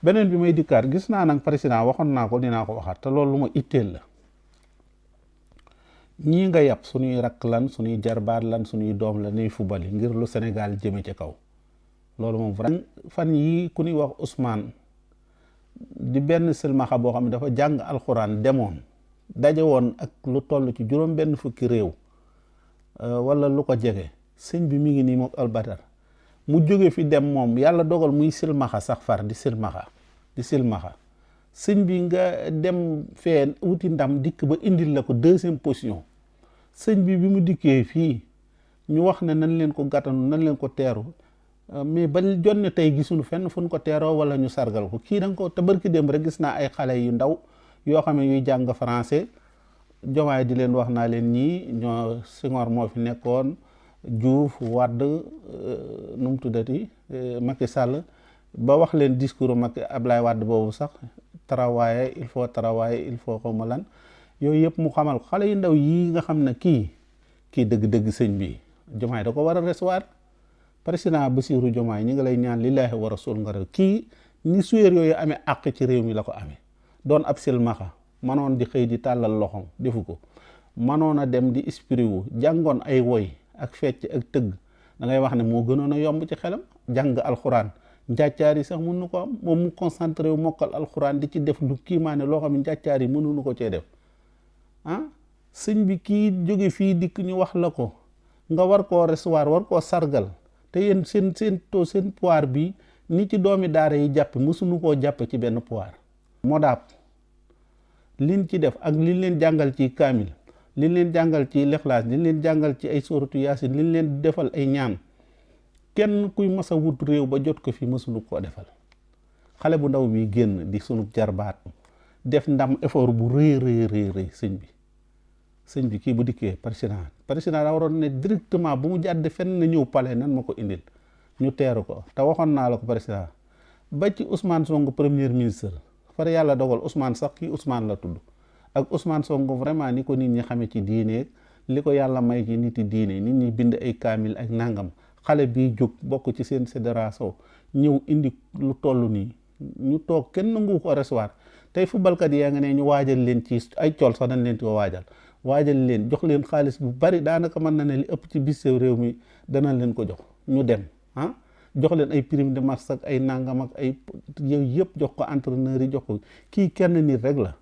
beneen bi may dikkaat gis naa nag président waxoon naa ko dinaa ko waxaat te loolu lu ma itteel la ñii nga yàpp suñuy rakk lan suñuy jarbaat lan suñuy doom la nuy fubali ngir lu Sénégal jëme ci kaw loolu moom vraiment fan yi ku ñuy wax Ousmane di benn silmaxa boo xam ne dafa jàng alxuraan demoon daje woon ak lu toll ci juróom benn fukki réew wala lu ko jege sëñ bi mi ngi nii mook Albadar mu jóge fi dem moom yàlla dogal muy silmaxa sax far di silmaxa sëñ bi nga dem fee wuti ndam dikk ba indil la ko deuxième position sëñ bi mu dikkee fii ñu wax ne nañ leen ko gàttanu nañ leen ko teeru mais ba jonne tey gisuñu fenn fu ñu ko teeroo wala ñu sargal ko kii danga ko te barki dem rek gis naa ay xale yu ndaw yoo xam ne yuy jàng français Diomaye di leen wax naa leen ñii ñoo Senghor moo fi nekkoon Diouf Wade nu mu tuddati Macky Sall ba wax leen discours Macky Ablaye Wade boobu sax travailler il faut xawma lan yooyu yëpp mu xamal ko xale yu ndaw yii nga xam ne kii dëgg-dëgg sëñ bi Diomaye da ko war a recevoir président Bassirou Diomaye ñi ngi lay ñaan lillaahi wa rasul nga rew kii ni suyeer yooyu amee àq ci réew mi la ko amee doon ab silmaxa manoon di xëy di tàllal loxom defu ko manoon a dem di esprit wu jàngoon ay woy ak fecc ak tëgg da ngay wax ne moo gënoon a yomb ci xelam jàng alxuraan njàccaar yi sax mën nu ko am moom mu concentré wu mokkal alxuraan di ci def lu kiimaane loo xam ne njàccaar yi mënuñu ko cee def sëñ bi kii jóge fii dikk ñu wax la ko nga war koo recevoir war koo sargal te yéen seen poire bi ni ci doomi daara yi jàppe mësuñu koo jàppe ci benn poire moo daab liñ ci def ak liñ leen jàngal ci kaamil liñ leen jàngal ci lexlaas liñ leen jàngal ci ay sóoratu yaasin liñ leen defal ay ñaan kenn kuy mas a wut réew ba jot ko fi mësuñu koo defal xale bu ndaw bi génn di sunu jarbaat def ndam effort bu rëy sëñ bi kii bu dikkee président daa waroon ne directement bu mu jàdd fenn na ñëw palais nan ma ko indil ñu teeru ko te waxoon naa la ko président ba ci Ousmane Sonko premier ministre far yàlla dogal Ousmane sax kii Ousmane la tudd ak Ousmane Sonko vraiment ni ko nit ñi xamee ci diine li ko yàlla may ci nit yi diine nit ñi bind ay kaamil ak nangam xale bii jóg bokk ci seen fédération ñëw indi lu toll nii ñu toog kenn nangu ko recevoir tey footballkat yaa nga ne ñu waajal leen ci ay col sax dañ leen ko waajal leen jox leen xaalis bu bari daanaka mën na ne li ëpp ci bis réew mi danañ leen ko jox ñu dem jox leen ay prime de marche ak ay nangam ak ay yooyu yëpp jox ko entraîneur yi jox ko kii kenn nit rek la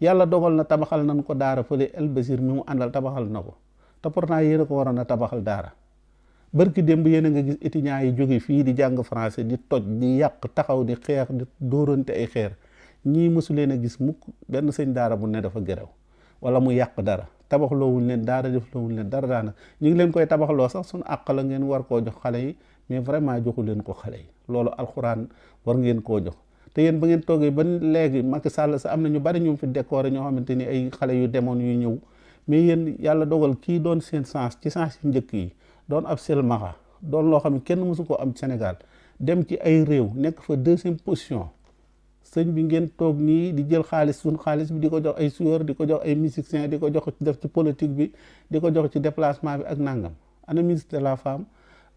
yàlla dogal na tabaxal nañ ko daara fële El Basir mi mu àndal tabaxal na ko te pourtant yéen a ko waroon a tabaxal daara barki démb yéen a nga gis étudiants yi jóge fii di jàng français di toj di yàq taxaw di xeex di dóorante ay xeer ñii mësu leen a gis mukk benn sëñ daara bu ne dafa gerew wala mu yàq dara tabaxloowuñ leen daara def loowuñ leen dara daana ñu ngi leen koy tabaxloo sax suñu àq la ngeen war koo jox xale yi mais vraiment joxu leen ko xale yi loolu alxuraan war ngeen koo jox te yéen ba ngeen toogee ba léegi Macky Sall sa am na ñu bari ñu fi décoré ñoo xamante ni ay xale yu demoon yu ñëw mais yéen yàlla dogal kii doon seen sens ci sens yu njëkk yi doon ab silmaxa doon loo xam ne kenn mësu koo am Sénégal dem ci ay réew nekk fa deuxième position sëñ bi ngeen toog nii di jël xaalis suñ xaalis bi di ko jox ay joueurs di ko jox ay musiciens di ko jox def ci politique bi di ko jox ci déplacement bi ak nangam ana ministre de la femme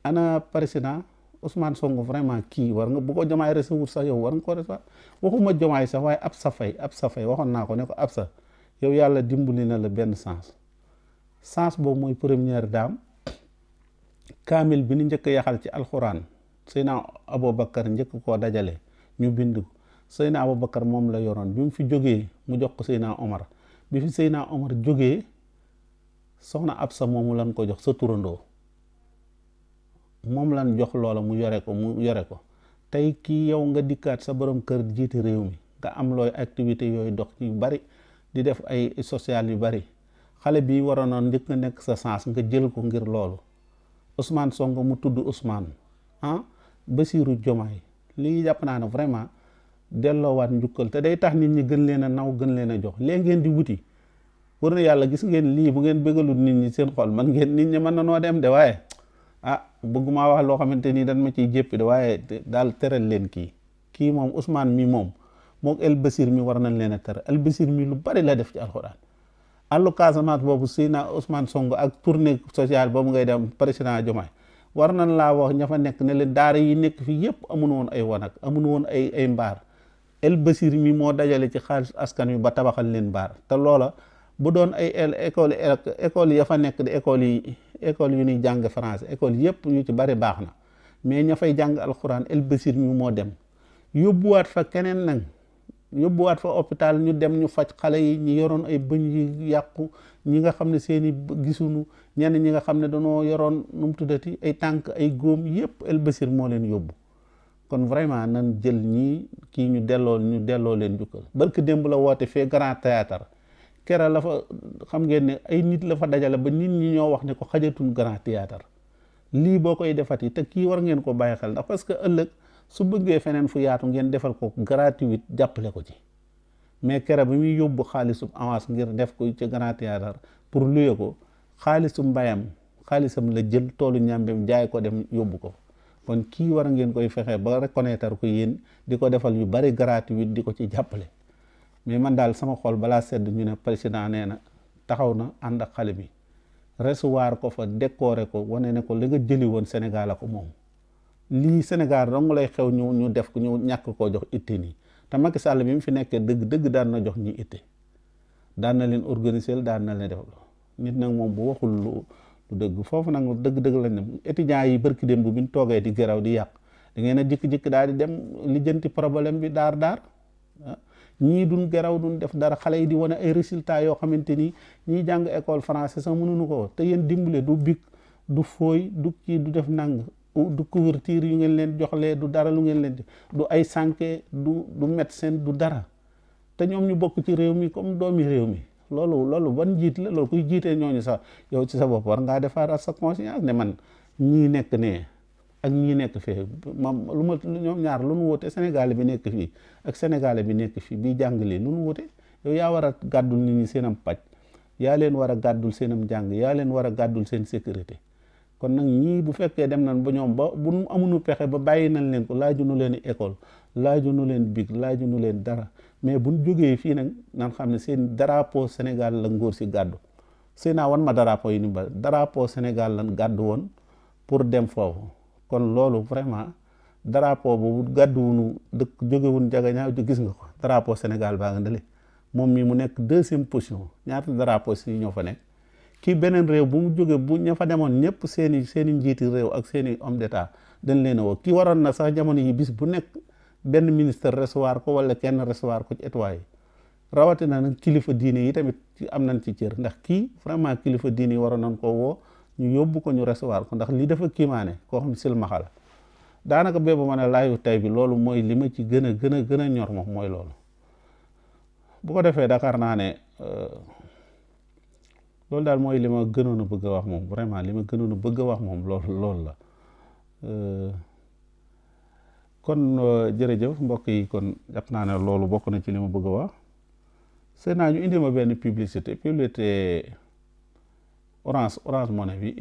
ana président Ousmane Sonko vraiment kii war nga bu ko Diomaye recevoir sax yow war nga ko recevoir waxuma Diomaye sax waaye ab sa fay waxoon naa ko ne ko ab sa yow yàlla dimbali na la benn sens boobu mooy première dame kaamil bi ni njëkk yaxal ci alxuraan Seydina Aboubacar njëkk koo dajale ñu bind ko Seydina Aboubacar moom la yoroon bi mu fi jógee mu jox ko Seydina Omar bi fi Seydina Omar jógee soxna Absa moomu lan ko jox sa turandoo moom lan jox loola mu yore ko tey kii yow nga dikkaat sa borom kër jiite réew mi nga am looy activité yooyu dox yu bari di def ay social yu bari xale bi waroon njëkk nga nekk sa sens nga jël ko ngir loolu Ousmane Sonko mu tudd Ousmane Bassirou Diomaye lii jàpp naa ne vraiment delloowaat njukkal te day tax nit ñi gën leen a naw gën leen a jox léegi ngeen di wuti war na yàlla gis ngeen lii bu ngeen bëggalul nit ñi seen xol man ngeen nit ñi mën na noo dem de waaye bëgguma wax loo xamante ni dañ ma ciy jéppi de waaye daal teral leen kii moom Ousmane mi moom El Basir mi war nañ leen a tere El Basir mi lu bari la def ci alxuraan àllu Casamance boobu Seydina Ousmane Sonko ak tournée sociale boobu ngay dem président Diomaye war nañ laa wax ña fa nekk ne leen daara yi nekk fii yëpp amun woon ay wanag amun woon ay mbaar El Basir mi moo dajale ci xaalis askan wi ba tabaxal leen baar te loola bu doon ay école ya fa nekk di école yu ñuy jàng français école yëpp yu ci bari baax na mais ña fay jàng alxuraan El Basir mi moo dem yóbbuwaat fa keneen nag yóbbuwaat fa hôpital ñu dem ñu faj xale yi ñi yoroon ay bëñ yi yàqu ñi nga xam ne seeni gisuñu ñenn ñi nga xam ne dañoo yoroon nu mu tuddati ay tànk ay góom yëpp El Basir moo leen yóbbu kon vraiment nan jël ñii kii ñu delloo leen jukkal barke démb la woote fee Grand Théâtre kera la fa xam ngeen ne ay nit la fa dajale ba nit ñi ñoo wax ne ko xajatul Grand Théâtre lii boo koy defati te kii war ngeen ko bàyyi xel ndax parce que ëllëg su bëggee feneen fu yaatu ngeen defal ko gratuit jàppale ko ci mais kera bi muy yóbbu xaalisum avance ngir def ko ci Grand Théâtre pour luye ko xaalisum mbayam xaalisam la jël toolu ñàmbem jaay ko dem yóbbu ko kon kii war ngeen koy fexe ba reconnaître ko yéen di ko defal yu bari gratuit di ko ci jàppale mais man daal sama xol balaa sedd ñu ne président nee na taxaw na ànd ak xale bi recevoir ko fa décorer ko wane ne ko li nga jëli woon Sénégal a ko moom lii Sénégal dong lay xew ñu def ko ñu ñàkk koo jox itte nii te Macky Sall bi mu fi nekkee dëgg daan na jox ñi itte daan na leen organiser daan na leen def nit nag moom bu waxul lu dëgg foofu nag dëgg lañ dem étudiants yi barki démb bi ñu toogee di geraw di yàq da ngeen a jikki-jikki daal di dem lijjanti problème bi daar ñii duñ geraw duñ def dara xale yi di wane ay résultats yoo xamante ni ñiy jàng école français sax mënuñu ko te yéen dimbale du bic du fooy du kii du def nang du couverture yu ngeen leen joxlee du dara lu ngeen leen du ay sànke du médecin du dara te ñoom ñu bokk ci réew mi comme doomi réew mi loolu ban njiit la loolu kuy jiitee ñooñu sax yow ci sa bopp war ngaa defaat sa conscience ne man ñii nekk nee ak ñii nekk fee ñoom ñaar lu nu wute Sénégal bi nekk fii ak Sénégal bi nekk fii bii jàngalee lu nu wute yow yaa war a gàddul nit ñi seenam paj yaa leen war a gàddul seenam jàng yaa leen war a gàddul seen sécurité kon nag ñii bu fekkee dem nañ ba ñoom ba bu amuñu pexe ba bàyyi nañ leen ko laajunu leen école laajunu leen big laajunu leen dara mais buñ jógee fii nag nan xam ne seen drapeau Sénégal la ngóor si gàddu seenaa wan ma drapeau yi ni ba drapeau Sénégal lan gàddu woon pour dem foofu kon loolu vraiment drapeau boobu gàdduwunu dëkk jógewun jagañaaw gis nga ko drapeau Sénégal baa nga ndale moom mii mu nekk 2e position ñaata drapeau si ñoo fa nekk kii beneen réew bu mu jóge bu ña fa demoon ñëpp seeni njiiti réew ak seeni homme d'état dañ leen a woo kii waroon na sax jamono yi bis bu nekk benn ministre recevoir ko wala kenn recevoir ko ci étoile yi rawatina nag kilifa diine yi tamit am nañ ci cër ndax kii vraiment kilifa diine yi waroon nañ ko woo ñu yóbbu ko ñu recevoir ko ndax lii dafa kiimaane koo xam silmaxa la daanaka béba ma ne laayu tay bi loolu mooy li ma ci gën a ñor moom mooy loolu bu ko defee Dakar naa ne loolu daal mooy li ma gënoon a bëgg a wax moom vraiment li ma gënoon a bëgg a wax moom loolu la kon jërëjëf mbokk yi kon jàpp naa ne loolu bokk na ci li ma bëgg a wax seen naa ñu indi ma benn publicité Orange Money bi